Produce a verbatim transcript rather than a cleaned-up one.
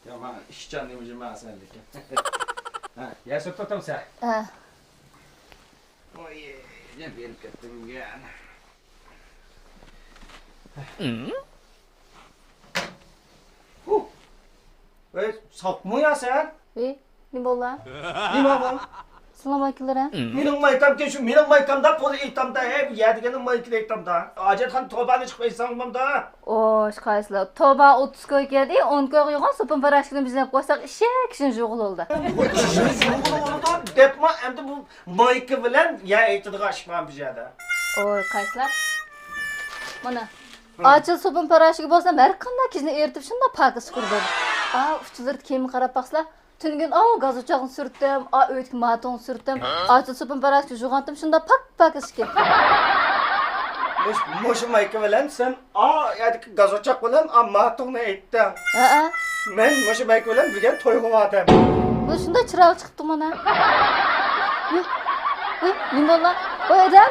يامان ئىشچان نېمە جىما سەندىكى. ھە، يا سۆتتەم سەن. ھە. ئوي، نېمە بېرىپ كەتتىڭ يەنە؟ ھۇ. ئەي، ساقمۇ يا سەن؟ ئەي، نېمە بولدى؟ نېمە بۇ؟ سىلەر مايكىلار ھە؟ مېنىڭ مايكامكەن شۇ، مېنىڭ مايكامدا، پۇل ئېيتامدا، ھەي، بۇ يەر دېگەننىڭ مايكىنى ئېيتامدا. ھاجەتخانا توبانى چىقىپ ئېيتساڭ بولامدا. ئوش، قايسىلار؟ توبا ئوتتۇز كوي كەلدى، ئون كويغا يوغان سوپۇن پاراشكىنى بىزنى قويساق، ئىششەك كىشىنى جۇغىلى بولدى. دەپمۇ، ئەمدى بۇ مايكا بىلەن يەر ئېيتىدىغان ئىش بار بۇ يەردە. ئوي، قايسىلار؟ مانا. ئاچىل سوپۇن پاراشكى بولسام، ھەر قانداق كىشىنى ئېرىتىپ، شۇنداق پاكىز سۈپۈردۈم. ئا، ئۇچىلىرىدا كىيىم قاراپ باقسىلا، تۈنۈگۈن ئاۋۇ گاز ئوچاقنى سۈرتتۈم، ئا، ئۆيدىكى ماتوڭنى سۈرتتۈم، ئاچىل سوپۇن پاراشكى جۇغانتىم، شۇنداق پاك-پاكىز ئىكەن. مۇش-، مۇشۇ مايكا بىلەن سەن ئا يەردىكى گاز ئوچاق بىلەن ئا ماتوڭنى ئېيتتىڭ. ھەئە. مەن مۇشۇ مايكا بىلەن بۈگۈن تويغا باردىم. بۇ شۇنداق چىرايلىق چىقىپتۇ مانا. ۋىي، ۋىي، نېمە بولدى؟ ۋاي ئادەم.